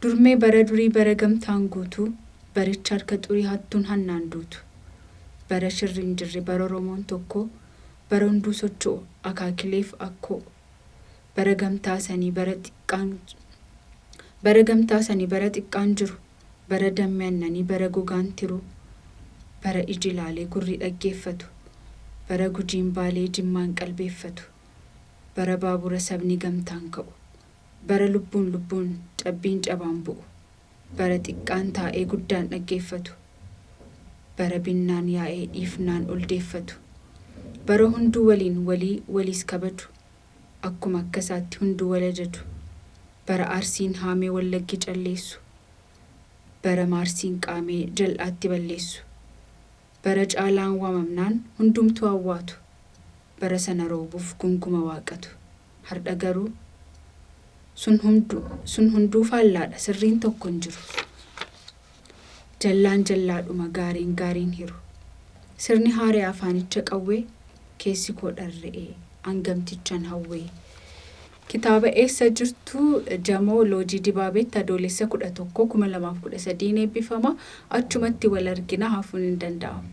Durmee bara durii bara gamtaan guutuu, baricha harka xurii hattuun hannaan duutu. Bara shirri hin jirre, bara Oromoon tokko, bara hunduu socho'u akaakileef akkoo. Bara gamtaa sanii bara xiqqaan bara gamtaa sanii bara xiqqaan jiru, bara dammi aannanii, bara gogaan tiruu, bara iji ilaalee gurri dhaggeeffatu, bara Gujiin Baalee Jimmaan qalbeeffatu, bara baabura sabni gamtaan ka'u, bara lubbuun lubbuun cabbiin cabaan bu'u, bara xiqqaan taa'ee guddaan dhaggeeffatu, bara binnaan yaa'ee dhiifnaan ol deeffatu, bara hunduu waliin walii waliis kabaju, akkuma akka isaatti hunduu wal ajaju, bara Arsiin haamee Wallaggi calleessu, bara Maarsiin qaamee jal'aatti balleessu, bara caalaan waamamnaan hundumtuu awwaatu, bara sana roobuuf gunguma Waaqatu. Hardha garuu sun hunduu faallaadha, sirriin tokko hin jiru. Jallaan jallaadhuma, gaariin gaariin hiru. Sirni haaree afaanicha qawwee keessi koo dharra'ee hangamtichan hawwee. Kitaaba Eessa Jirtu Jamoo Loojii Dibaabeetti Adoolessa 11, 2013 eebbifama. Achumatti wal argina, hafuun hin danda'amu.